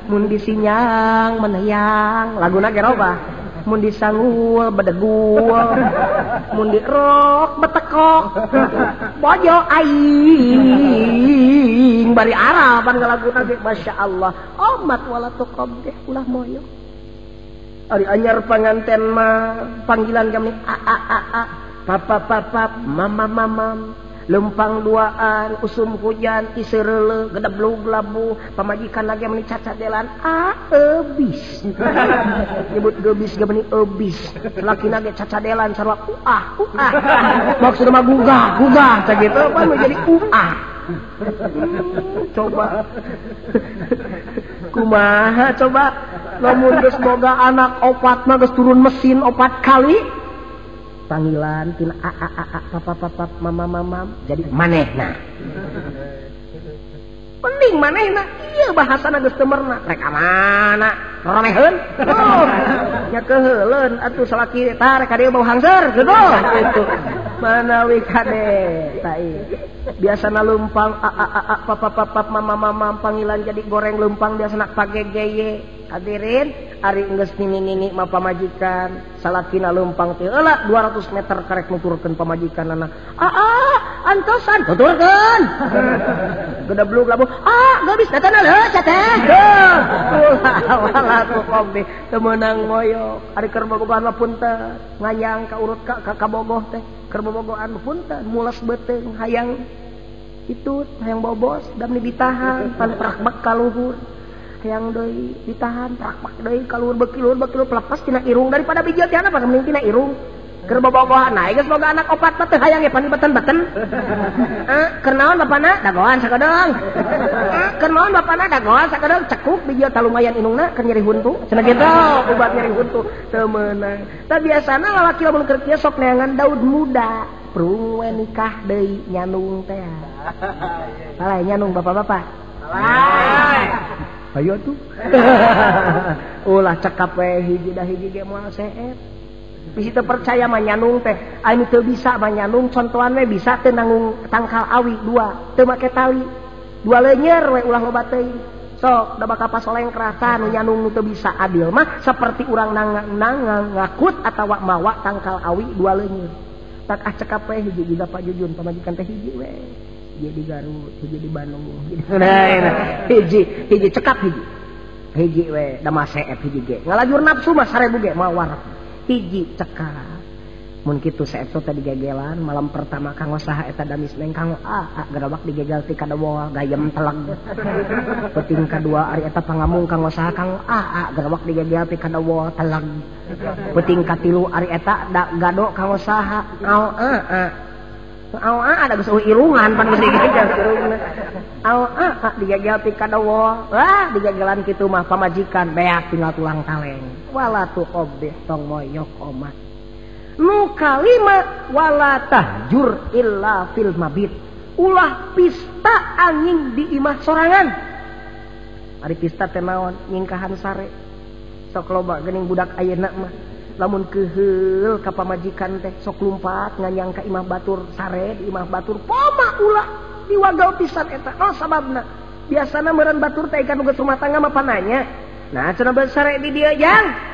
Mun disinyang meneyang, laguna ge robah. Mun disangul bedegul, mun dirok betekok. Bojo aing bari Arab pan ngalaguna ge masyaallah. Omat wala tuqab deh ulah moyo. Ari anyar panganten mah panggilan kami a a a a, papa papa, mama mamam. Lempang duaan, usum hujan, isereule, gedeblug labu, pamajikan lagi meni cacadelan, a ebis. Nyebut gebis ge meni ebis. Laki ge cacadelan sarua uah uah. Maksudna mah gugah, gugah sakitu pan jadi uah. Coba. Kumaha coba lamun geus boga anak opat mah geus turun mesin 4 kali. Panggilan tina a a a a papa papa mama mama jadi manehna. Penting manehna ieu bahasana geus teu merna rek amana romeheun. Oh, nya keuheuleun atuh salaki eta rek ka dieu bau hangser gitu. Gitu. Manawi kade tai. Biasana leumpang a a a papa papa mama mama panggilan jadi goreng leumpang biasana pagegeye. Hadirin ari geus nini-nini mah pamajikan salakina leumpang teh heula 200 meter karek nuturkeun pamajikanana. Aa antosan tuturkeun. Gedeblug labuh. Ah geus datana leuh teh. Ulah wala tuh teu meunang moyok. Ari keur bobogohan mah punten ngayang ka urut ka kabogoh teh. Keur bobogohan mah punten mules beuteung hayang itu hayang bobos dam ditahan pan prakbek ka luhur. Yang deui ditahan prakpak deui kaluhur beuki luhur pelepas tina irung daripada bijil tiana apa mending tina irung. Keur bobogohan nah geus boga anak opat mah teu hayang ge pan beten-beten. Keur naon bapana dagoan sakedeung. Keur naon bapana dagoan sakedeung cekuk bijil ta lumayan indungna keur nyeri huntu. Cenah kitu obat nyeri huntu teu meunang. Tah biasana lalaki lamun keur kieu sok neangan daud muda. Prung we nikah deui nyanung teh. Salah nyanung bapak-bapak. Salah. Ayo tuh. Ulah cekap we hiji dah hiji ge moal seep. Bisi teu percaya mah nyanung teh. Anu teu bisa mah nyanung contohan we bisa teu nanggung tangkal awi 2, teu make tali. 2 leunyer we ulah loba teuing. Sok da bakal pasoleng kerasa nu nyanung nu teu bisa adil mah seperti urang nang ngakut atawa mawa tangkal awi 2 leunyer. Tak ah cekap we hiji juga Pak Jujun pamajikan teh hiji we. Hiji di Garut, hiji di Bandung. Nah, hiji, hiji cekap hiji. Hiji we, da mah seep hiji ge. Ngalajur nafsu mah 1000 ge mawar. Hiji cekap. Mun kitu seep teh digegelan malam pertama kanggo saha eta damis neng kanggo a gerobak digegel ti kadawol gayem teleg. Peuting kadua ari eta pangamung kanggo saha kanggo a gerobak digegel ti kadawol teleg. Peuting katilu ari eta gado kanggo saha ao a. Au a ada geus irungan pan geus digegel irungna. Au a digegel ti kadawol. Wah, digegelan kitu mah pamajikan beak tinggal tulang kaleng. Wala tuqabbih tong moyok omat. Nu kalima wala tahjur illa fil mabit. Ulah pista angin di imah sorangan. Ari pista teh naon? Nyingkahan sare. Sok loba geuning budak ayeuna mah. Lamun keuheul ka pamajikan teh sok lumpat nganyang ka imah batur sare di imah batur poma ulah diwagal pisan eta. Oh sababna biasana meureun batur teh kan geus rumah tangga mah pananya. Nah cenah sare di dieu jang.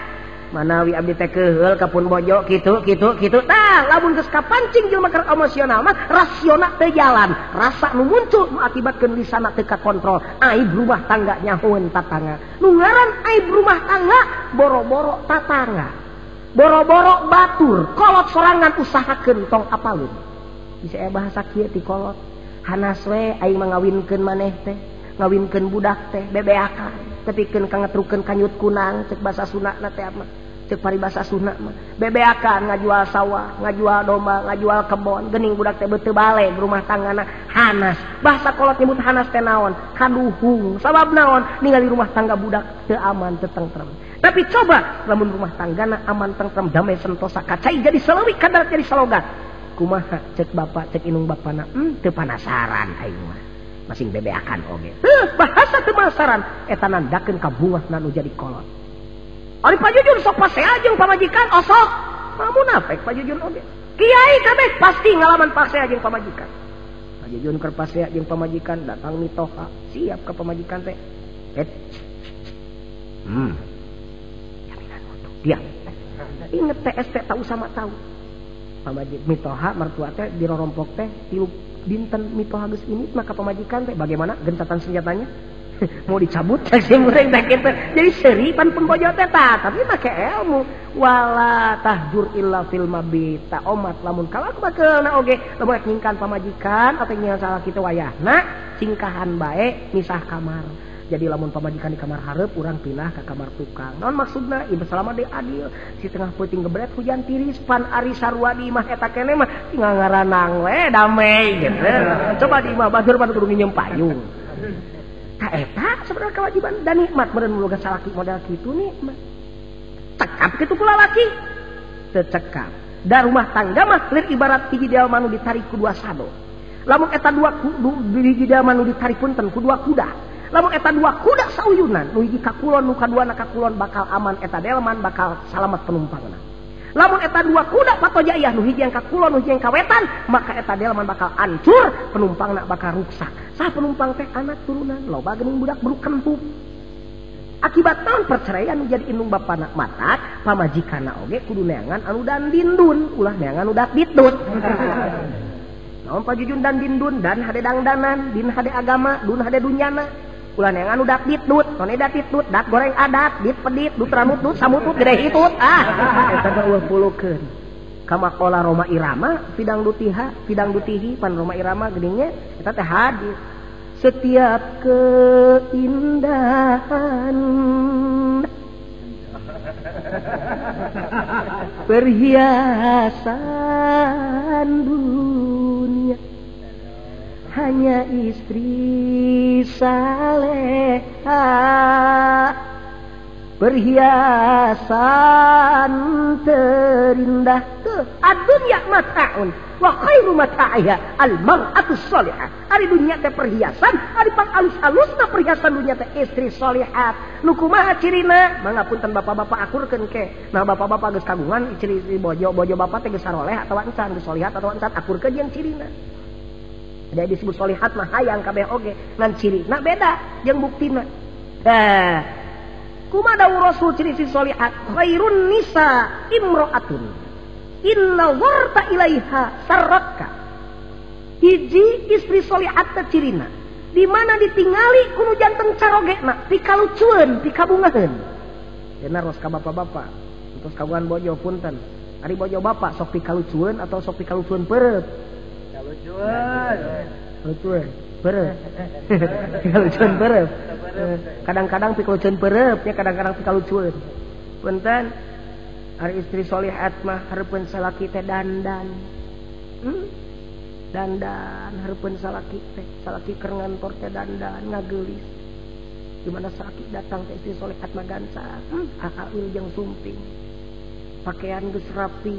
Manawi abdi teh keuheul ka pun bojo kitu kitu kitu. Tah lamun geus kapancing jelema keur emosional mah rasiona teu jalan. Rasa nu muncul nu akibatkeun lisana teu kakontrol. Aib rumah tangga nyahoeun tatangga. Nu ngaran aib rumah tangga boro-boro tatangga. Boro-boro batur, kolot sorangan usahakeun tong apalun. Bisa aya bahasa kieu ti kolot. Hanas we aing mah ngawinkeun maneh teh, ngawinkeun budak teh bebeakan, tepikeun ka ngetrukeun kanyut kunang cek bahasa Sundana teh mah. Cek paribasa sunna mah bebeakan ngajual sawah, ngajual domba, ngajual kebon, geuning budak teh teu baleg rumah tanggana hanas. Bahasa kolot nyebut hanas teh naon? Kaduhung. Sabab naon? Ningali rumah tangga budak teu aman, teu tentrem. Tapi coba lamun rumah tanggana aman, tentrem, damai, sentosa, kacai jadi selewi kadar jadi salogat. Kumaha cek bapak, cek inung bapana, teu panasaran aing mah. Masing bebeakan oge. Heuh, bahasa teu panasaran eta nandakeun ka bungahna nu jadi kolot. Ari Pak Jujun sok pasea jeung pamajikan osok. Mah munafik Pak Jujun oge. Kiai kabeh pasti ngalaman pasea jeung pamajikan. Pak Jujun keur pasea jeung pamajikan datang mitoha, siap ka pamajikan teh. Et. Jaminan mutu. Diam. Inget TST tahu sama tahu. Pamajik mitoha mertua teh dirorompok teh tilu dinten mitoha geus ini maka pamajikan teh bagaimana gencatan senjatanya? Mau dicabut sing goreng teh kitu. Jadi seuri pan pun bojo teh tah, tapi make ilmu. Wala tahjur illa fil mabit. Ta omat lamun kalaku bakeulna oge lamun rek nyingkan pamajikan atau nyingkan salah kitu wayahna singkahan bae misah kamar. Jadi lamun pamajikan di kamar hareup urang pindah ke kamar tukang. Naon maksudna? Ieu selama deui adil. Si tengah peuting gebret hujan tiris pan ari sarua di imah eta keneh mah tinggal ngaranang we damai gitu. Coba di imah batur pan kudu nginjem payung. Ka eta sebenarnya kewajiban dan nikmat meureun boga salaki model kitu nikmat. Cekap kitu ku lalaki. Teu cekap. Da rumah tangga mah lir ibarat hiji delma nu ditarik ku dua sado. Lamun eta dua hiji delma nu ditarik punten ku dua kuda. Lamun eta dua kuda sauyunan, nu hiji ka kulon nu kaduana ka kulon bakal aman eta delman bakal salamat penumpangna. Lamun eta dua kuda patojayah nu hiji yang ka kulon nu hiji yang ka wetan, maka eta delman bakal hancur, penumpangna bakal ruksak. Sah penumpang teh anak turunan, loba geuning budak berukentup. Akibat naon perceraian nu jadi indung bapana matak, pamajikanna oge kudu neangan anu dandindun, ulah neangan nu dakditdut. Naon pajujun dandindun dan hade dangdanan, din hade agama, dun hade dunyana. Ulah neangan nu dakditdut, tone dakditdut, dak goreng adat, dit pedit, dut ramutut, samutut, gede hitut. Ah, eta mah eueuh pulukeun. Kama qala Roma Irama, fidang dutiha, fidang dutihi, pan Roma Irama geuning nya eta teh hadis. Setiap keindahan perhiasan dunia hanya istri saleha, perhiasan terindah. Adunya mata'un wa khairu mata'iha al-mar'atu sholihah. Ari dunya teh perhiasan, ari pang alus-alusna perhiasan dunya teh istri sholihat. Nu kumaha cirina? Mangga punten bapak-bapak akurkeun ke. Nah bapak-bapak geus kagungan ciri bojo, bojo bapak teh geus saroleh atawa encan, geus sholihat atawa encan, akurkeun jeung cirina. Jadi disebut sholihat mah hayang kabeh oge, ngan cirina beda jeung buktina. Nah, kumaha dawuh Rasul ciri si sholihat? Khairun nisa imro'atun inna warta ilaiha sarratka. Hiji istri sholihat teh cirina di mana ditingali kudu janten carogena, pikalucueun, pikabungaheun. Dena ros ka bapak-bapak, terus kagungan bojo punten. Ari bojo bapak sok pikalucueun atau sok pikalucueun peureut? Kalucueun. Kalucueun peureut. Pikalucueun peureut. Kadang-kadang pikalucueun peureut nya, kadang-kadang pikalucueun. Punten. Ari istri sholihat mah hareupeun salaki teh dandan. Dandan hareupeun salaki teh, salaki keur ngantor teh dandan ngageulis. Di mana salaki datang teh istri sholihat mah gancang, aaul jeung sumping. Pakaian geus rapi,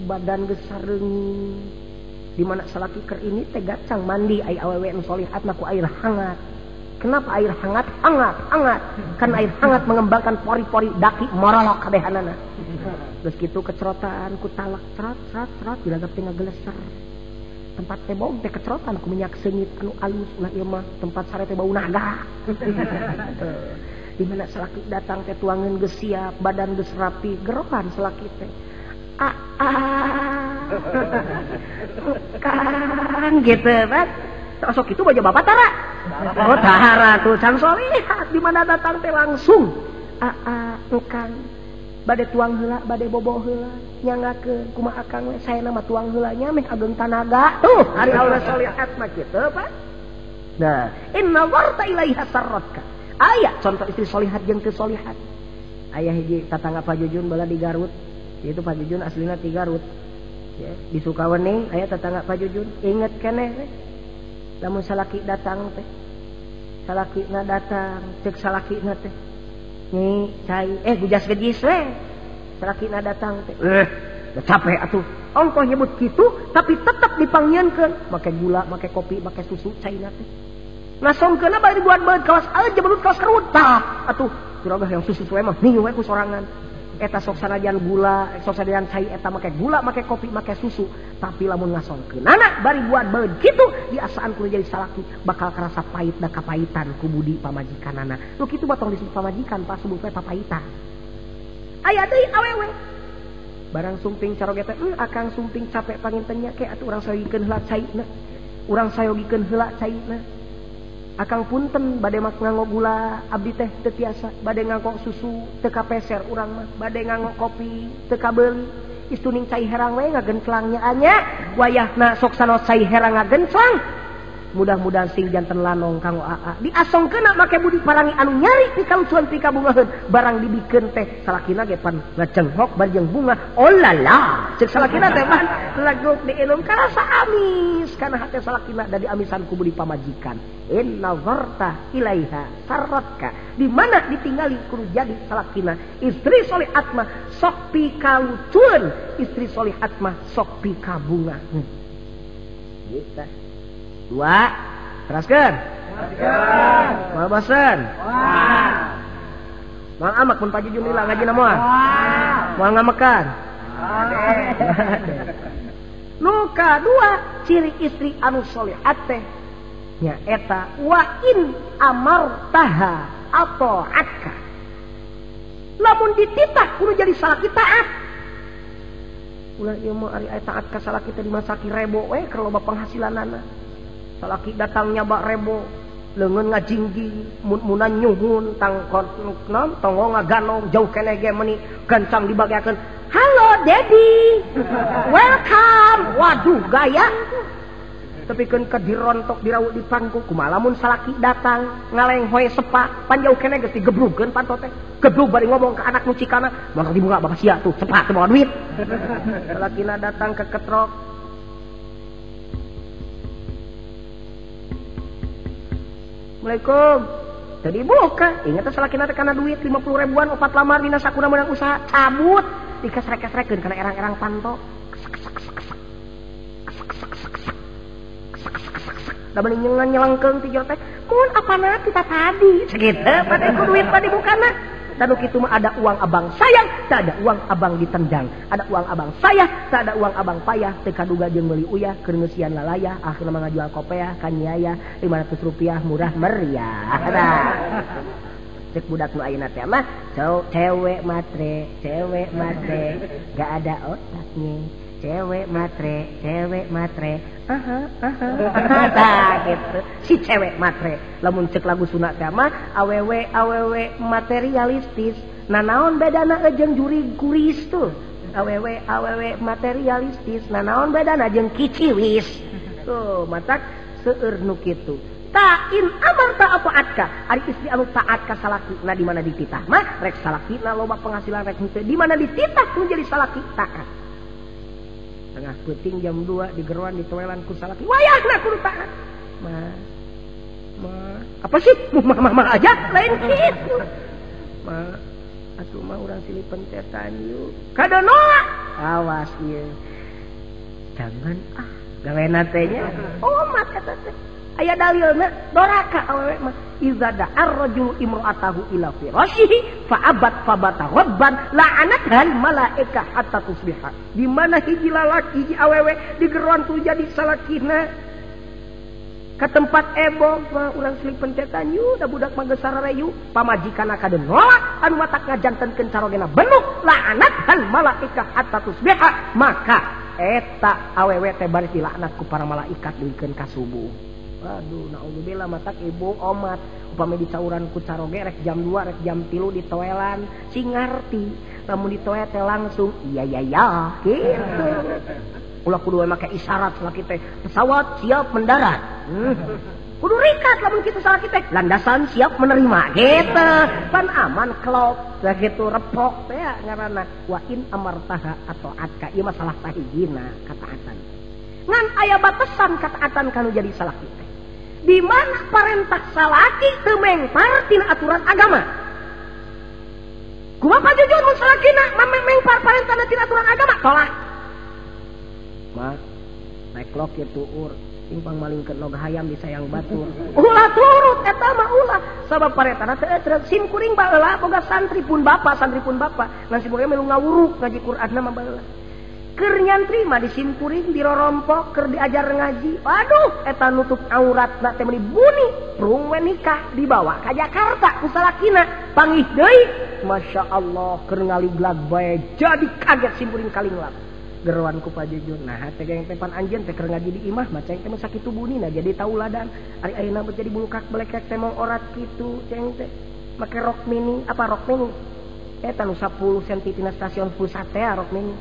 badan geus sareungi. Di mana salaki keur ini teh gacang mandi ai awewe nu sholihat mah ku air hangat. Kenapa air hangat? Hangat, hangat. Kan air hangat mengembangkan pori-pori daki morolok kabehanana. Terus gitu kecerotan ku talak cerat cerat cerat dilagap teh ngageleser. Tempat teh bau teh kecerotan ku minyak seungit anu alus ulah ieu mah tempat sare teh bau naga. Di mana salaki datang teh tuangeun geus siap, badan geus rapi, gerokan salaki teh. Ah, ah. Kan gitu kan. Sok itu baju bapak tara. Oh tara tuh can sholihat di mana datang teh langsung. Aa engkang bade tuang heula, bade bobo heula, nyanggakeun kumaha akang we saena mah tuang heula nya meh ageng tanaga. Tuh ari Allah sholihat mah kitu Pak. Nah, inna warta ilaiha sarratka. Aya contoh istri sholihat jeung teu sholihat. Aya hiji tatangga Pak Jujun bala di Garut. Itu Pak Jujun aslina ti Garut. Ya, di Sukawening aya tatangga Pak Jujun. Inget keneh we. Lamun salaki datang teh. Salakina datang, cek salakina teh. Nyi cai gujas gejis we. Salakina datang teh. Udah capek atuh. Ongkoh nyebut kitu tapi tetep dipangieunkeun, make gula, make kopi, make susu caina teh. Ngasongkeunna bari dibuat beut kawas aja belut kawas kerut. Tah atuh curagah yang susu we mah niu we ku sorangan. Eta sok sanajan gula, sok sanajan cai eta make gula, make kopi, make susu, tapi lamun ngasongkeunana bari buat beut kitu diasaan kudu jadi salaki bakal karasa pahit da kapahitan ku budi pamajikanana. Nu kitu mah tong disebut pamajikan, pak sebut we papahitan. Aya deui awewe. Barang sumping caroge teh, akang sumping capek panginten nya ke atuh urang sayogikeun heula caina. Urang sayogikeun heula caina. Akang punten bade mak nganggo gula abdi teh teu tiasa, bade nganggo susu teu kapeser urang mah, bade nganggo kopi teu kabeuli. Istuning cai herang we ngagenclang nya anya, wayahna sok sanaos cai herang ngagenclang. Mudah-mudahan sing janten lanong kanggo aa. Diasongkeunna make budi parangi anu nyari pikalucuan pikabungaheun, barang dibikeun teh salakina ge pan ngacenghok bari jeung bunga. Oh lala, cek salakina teh pan leguk diinum karasa amis kana hate salakina da diamisan ku budi pamajikan. In nazarta ilaiha sarratka. Di mana ditinggali kudu jadi salakina. Istri solihat mah sok pikalucuan, istri solihat mah sok pikabunga. Gitu. Dua, teraskeun. Teraskeun. Moal bosen. Moal. Moal amak mun Pak Jujun lila ngajina moal. Moal ngamekan. Nu kadua ciri istri anu solihat teh nyaeta wa in amartaha ata'atka. Lamun dititah kudu jadi salaki taat. Ulah ieu mah ari taat ka salaki teh dimasaki rebo we keur loba penghasilanana. Salaki datang nyabak rebo, leungeun ngajingjing, mun-munan nyuhun, tangkon tonggo ngaganong, jauh keneh ge meuni gancang dibageakeun. Halo Dedi, welcome. Waduh gaya. Tepikeun ka dirontok dirawuk di pangku, kumaha lamun salaki datang ngalenghoe sepa, panjauh keneh geus digebrugkeun panto teh. Gebrug bari ngomong ka anak nu cikana, moal dibuka bapak sia tuh, sepa teu bawa duit. Salakina datang ke ketrok. Assalamualaikum. Tadi buka, ingat salakina teh kana duit 50 ribuan opat lamar dina sakuna meunang usaha, cabut dikesrek-kesrekeun kana erang-erang panto. Kesek kesek kesek kesek. Kesek kesek kesek kesek. Kesek kesek kesek kesek. Da meuni nyelengkeung ti jero teh, mun apana kita tadi? Sakitu pada ku duit mah dibukana. Dan kitu mah ada uang abang sayang, tak ada uang abang ditendang. Ada uang abang sayah, tak ada uang abang payah. Teu kaduga jeung meuli uyah, keur ngeusian lalayah, akhirna mah ngajual kopeah ka nyaya 500 rupiah murah meriah. Nah. Cek budak nu ayeuna teh mah, cewek matre, gak ada otaknya. Cewek matre, aha, aha, aha, tah gitu. Si cewek matre, lamun cek lagu sunat teh mah, awewe awewe materialistis. Nah naon bedana jeung juri kuris tuh. Awewe awewe materialistis, nah naon bedana jeung kiciwis. Tuh, matak seueur nu kitu. Ta in amarta ataatka, ari istri anu taat ka salaki, nah di mana dititah mah rek salakina loba penghasilan rek henteu, di mana dititah nu jadi salaki taat. Tengah peuting jam 2 digeroan ditoelan ku salaki, wayahna kudu taat. Ma, ma, apa sih? Ma, ma, ma aja lain kitu. Ma, atuh mah urang silih pencetan yuk. Kade nolak. Awas ieu. Jangan ah, gawena teh nya. Omat eta teh. Aya dalilna doraka awewe mah iza da'ar rajulu imra'atahu ila firasyihi fa'abat fabata ghadban la'anathan malaika hatta tusbiha. Di mana hiji lalaki hiji awewe digeroan tu jadi salakina ka tempat ebog mah urang silih pencetan yuk da budak mah geus sarareyu pamajikanna kade nolak anu matak ngajantenkeun carogena benuk la'anathan malaika hatta tusbiha, maka eta awewe teh baris dilaknat ku para malaikat dugikeun ka subuh. Aduh, naudzubillah matak ibu omat upami dicauran ku caroge rek jam 2 rek jam 3 ditoelan sing ngarti lamun ditoe teh langsung iya iya ya gitu. Ulah kudu make isyarat salaki teh pesawat siap mendarat. Kudu rikat lamun kitu salaki teh. Landasan siap menerima gitu. Pan aman klop tah kitu repok teh ngaranna. Wa in amartaha atau atka ieu masalah sahijina kataatan. Ngan aya batasan kataatan kanu jadi salaki teh. Di mana parentah salaki teu mengpar tina aturan agama. Kumaha jujur mun salakina mengpar parentahna tina aturan agama tolak. Mah naik lok ieu tuur. Simpang malingkeun log hayam disayang batur. Ulah turut eta mah ulah. Sabab paretana teh eureun sim kuring baheula boga santri pun bapa, santri pun bapa. Ngan si boga melu ngawuruk ngaji Qur'anna mah baheula. Keur nyantri mah di sim kuring dirorompok keur diajar ngaji. Aduh, eta nutup auratna teh meuni buni. Prung we nikah dibawa ka Jakarta ku salakina. Panggih deui. Masya Allah keur ngaliglag bae jadi kaget sim kuring kalinglap. Geroan ku pajujur. Nah, teh geng teh pan anjeun teh keur ngaji di imah mah ceng teh mah sakitu bunina jadi tauladan. Ari ayeuna mah jadi bulukak belekek teh mong orat kitu ceng teh. Make rok mini, apa rok mini? Eta nu 10 cm tina stasiun pusat teh rok mini.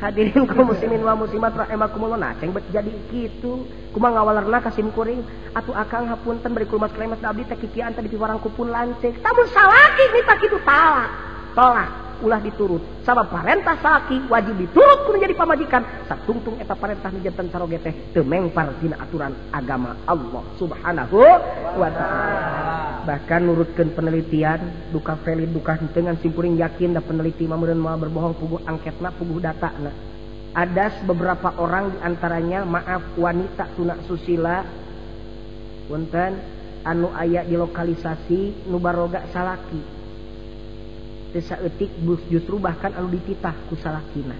Hadirin kaum muslimin wa muslimat rahimakumullah. Nah, ceng bet jadi kitu. Kumaha ngawalerna ka sim kuring? Atuh akang hapunten bari kulmas klemes da abdi teh kikian teh dipiwarang ku pun lanceuk. Tamun salaki mita kitu talak. Tolak. Ulah diturut. Sabab parentah salaki wajib diturut kudu jadi pamajikan. Satungtung eta parentah nu janten caroge teh teu mengpar dina aturan agama Allah Subhanahu wa taala. Bahkan nurutkeun penelitian duka valid duka henteu ngan simkuring yakin da peneliti mah meureun moal berbohong puguh angketna puguh datana. Ada beberapa orang di antaranya maaf wanita tuna susila punten anu aya di lokalisasi nu baroga salaki. Teu saeutik justru bahkan anu dititah ku salakina.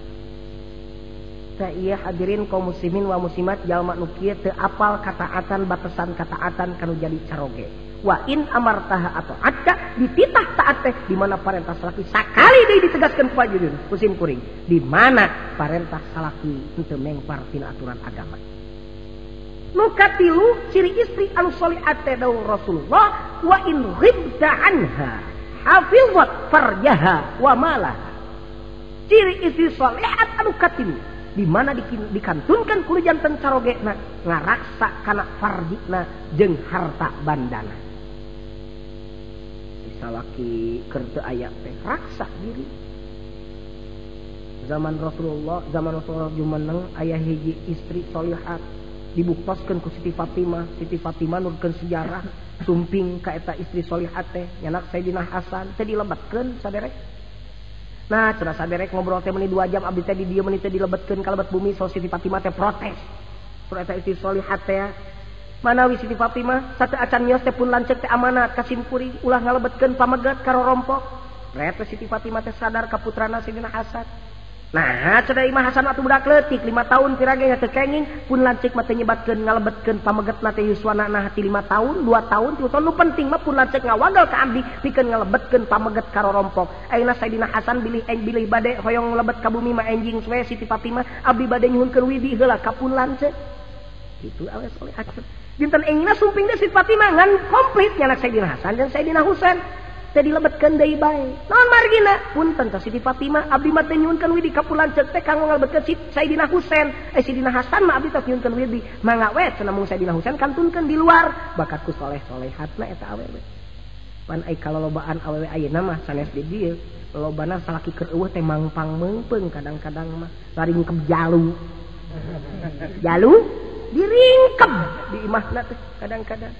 Tah ieu hadirin kaum muslimin wa muslimat jalma nu kieu teu apal kataatan batasan kataatan kanu jadi caroge. Wa in amartaha atau atka dititah taat teh di mana parentah salaki sakali deui ditegaskeun ku pajujur ku sim kuring. Di mana parentah salaki henteu mengpar tina aturan agama. Nu katilu ciri istri anu sholihat teh dawuh Rasulullah wa in ghibta anha hafizat farjaha wa malaha. Ciri istri sholihat anu katilu di mana dikantunkan kudu janten carogena ngaraksa kana farjina jeung harta bandana. Salaki keur teu aya teh raksa diri. Zaman Rasulullah jumeneng aya hiji istri sholihat dibuktoskeun ku Siti Fatimah. Siti Fatimah nurkeun sejarah sumping ka eta istri sholihat teh nyanak Sayyidina Hasan teh dilebetkeun saderek. Nah, cenah saderek ngobrol teh meuni 2 jam abdi teh di dieu meuni teh dilebetkeun ka lebet bumi. So Siti Fatimah teh protes. Sur eta istri sholihat teh manawi Siti Fatimah sate acan mios teh pun lanceuk teh amanat ka simkuring ulah ngalebetkeun pamegat ka rorompok. Ret Siti Fatimah teh sadar ka putrana Sayyidina Hasan. Nah, cenah Imah Hasan atuh budak leutik 5 tahun pirage teu kenging pun lanceuk mah teh nyebatkeun ngalebetkeun pamegetna teh yuswana hati 5 tahun, 2 tahun, 3 tahun nu penting mah pun lanceuk ngawagel ka abdi pikeun ngalebetkeun pameget ka rorompok. Ayeuna Sayyidina Hasan bilih bilih bade hoyong lebet ka bumi mah enjing we Siti Fatimah abdi bade nyuhunkeun widi heula ka pun lanceuk. Kitu awe soleh akhir. Dinten engina sumping teh Siti Fatimah ngan komplit nyanak Sayyidina Hasan dan Sayyidina Husain. Teh dilebetkeun deui bae. Naon margina? Punten teh Siti Fatimah abdi mah teh nyuhunkeun widi ka pun lanceuk teh kanggo ngalebetkeun Sayyidina Husain. Sayyidina Hasan mah abdi tos nyuhunkeun widi. Mangga we cenah mung Sayyidina Husain kantunkeun di luar. Bakat ku soleh-solehatna eta awewe. Pan ai kalolobaan awewe ayeuna mah sanes di dieu. Lobana salaki keur eueuh teh mangpang meungpeung kadang-kadang mah laringkep jalu. Jalu diringkep di imahna teh kadang-kadang.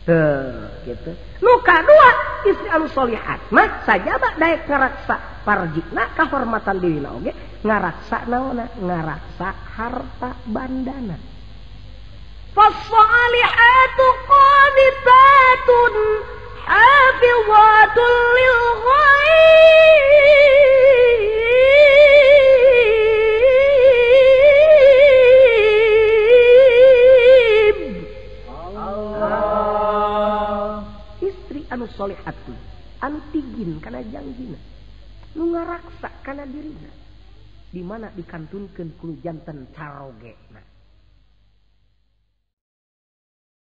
Teu gitu. Nu kadua istri anu sholihat mah sajaba daek ngaraksa parjina kahormatan dirina oge ngaraksa naonna ngaraksa harta bandana. Fassalihatu qanitatun hafizatun lil ghaib. Anu sholihat anu tigin kana jangjina nu ngaraksa kana dirina di mana dikantunkeun ku janten carogena.